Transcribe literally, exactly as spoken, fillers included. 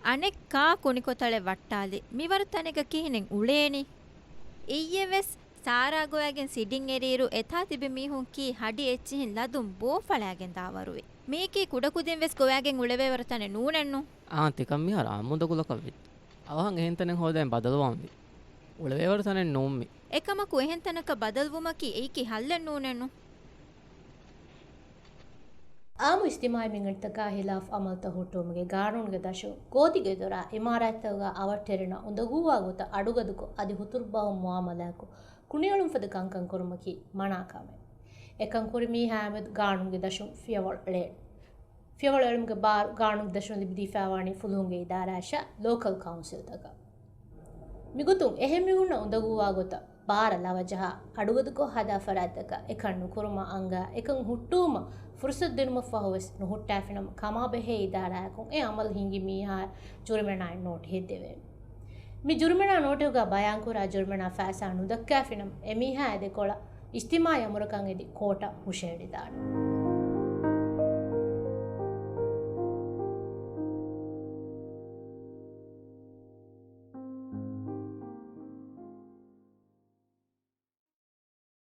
އަނެއްކާ ކުނިކޮތަޅެއް ވައްޓާލި. މިވަރު ތަނެއްގަ ކިހިނެއް އުޅޭނީ؟ އިއްޔެވެސް ސާރާ ގޮވައިގެން ސިޑިން އެރިއިރު އެތާ ތިބި މީހުން ކީ ހަޑި އެއްޗިހިން ލަދުން ބޯފަޅާގެން ދާވަރުވި. މީކީ ކުޑަކުދިން ވެސް ގޮވައިގެން އުޅެވޭވަރު ތަނެއް ނޫނެއްނު. އާނ ތިކަން މިހާރު އާންމު އުނދަގުލަކަށް ވި. އަވަހަށް އެހެން ތަނެއް ހޯދައިން ބަދަލުވާންވީ. އުޅެވޭވަރު ތަނެއް ނޫންމި. އެކަމަކު އެހެން ތަނަކަށް ބަދަލުވުމަކީ އެއީކީ ހައްލެއް ނޫނެއްނު. އާއްމު އިޖްތިމާޢީ މިންގަނޑުތަކާ ހިލާފް ޢަމަލުތައް ހުއްޓުވުމުގެ ގާނޫނުގެ ދަށުން ގޯތިގެ ދޮރާ އިމާރާތްތަކުގަ އަވަށްޓެރިންނަށް އުނދަގޫވާ ގޮތަށް އަޑުގަދުކޮށް އަދި ހުތުރުބަހުން މުޢާމަލާތްކޮށް ކުނިއެޅުންފަދަ ކަންކަން ކުރުމަކީ މަނާ ކަމެއް. އެކަން ކުރި މީހާއާމެދު ގާނޫނުގެ ދަށުން ފިޔަވަޅު އެޅޭނެ. ފިޔަވަޅު އެޅުމުގެ ބާރު ގާނޫނުގެ ދަށުން ލިބިދީފައިވާނީ ފުލުހުންގެ އިދާރާއަށާ ލޯކަލް ކައުންސިލްތަކަށް. މިގޮތުން އެހެން މީހުންނަށް އުނދަގޫވާ ގޮތަށް ބާރަށް ލަވަ ޖަހާ، އަޑުގަދުކޮށް ހަދާ ފަރާތްތަކަށް އެކަން ނުކުރުމަށް އަންގާ، އެކަން ހުއްޓުވުމަށް ފުރުސަތު ދިނުމަށްފަހުވެސް ނުހުއްޓާފިނަމަ، ކަމާބެހޭ އިދާރާއަކުން އެ ޢަމަލު ހިންގި މީހާއަށް ޖުރިމަނާއިން ނޯޓިހެއް ދެވޭނެ. މި ޖުރިމަނާ ނޯޓިހުގަ ބަޔާންކުރާ ޖުރިމަނާ ފައިސާ ނުދައްކާފިނަމަ، އެމީހާ އެ ދެކޮޅަށް އިޖްތިމާޢީ އަމުރަކަށް އެދި ކޯޓަށް ހުށަހެޅިދާނެ.